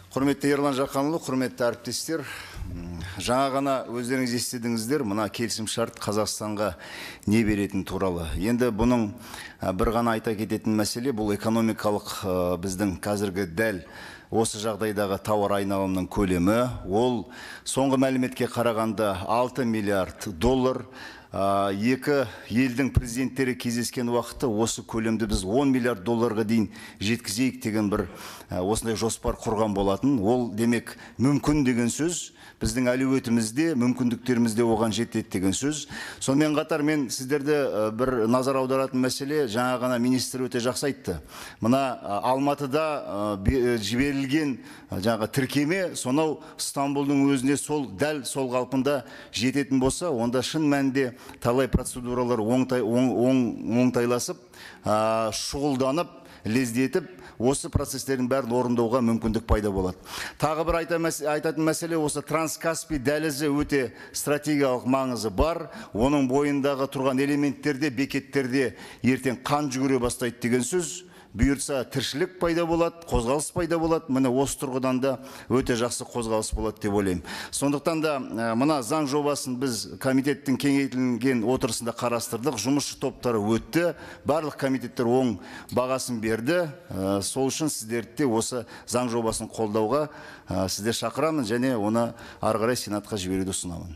Құрметті Ерлан Жақанұлы, құрметті әріптестер, жаңа ғана өздеріңіз естідіңіздер, мына келісімшарт Қазақстанға не беретін туралы. Енді бұның бір ғана айта кететін мәселе, бұл экономикалық біздің қазіргі дәл осы жағдайдағы тауар айналымының көлемі. Ол соңғы мәліметке қарағанда 6 миллиард доллар. Екі елдің президенттері кездескен уақытта осы көлемді біз 10 миллиард долларға дейін жеткізейік деген бір осындай жоспар құрған болатын. Ол демек мүмкін деген сөз, біздің әлеуетімізде, мүмкіндіктерімізде оған жетеді деген сөз. Сонымен қатар мен сіздерді бір назар аударатын мәселе, жаңа ғана министр өте жақсы айтты. Мына Алматыда жіберілген жаңағы тіркеме сонау Стамбулдың өзіне сол дәл сол қалпында жететін болса, онда шын мәнінде талай процедуралар оңтайласып, шұғылданып, лездетіп, осы процестердің бәрін орындауға мүмкіндік пайда болады. Тағы бір айтатын мәселе, осы Транскаспий дәлізі өте стратегиялық маңызы бар. Оның бойындағы тұрған элементтерде, бекеттерде ертең қан жүгіре бастайды деген сөз. Бұйыртса тіршілік пайда болады, қозғалыс пайда болады. Міне осы тұрғыдан да өте жақсы қозғалыс болады деп ойлаймын. Сондықтан да мына заң жобасын біз комитеттің кеңейтілген отырысында қарастырдық, жұмысшы топтары өтті, барлық комитеттер оң бағасын берді. Сол үшін сіздерді де осы заң жобасын қолдауға сіздер шақырамын және оны ары қарай Сенатқа жіберуді ұсынамын.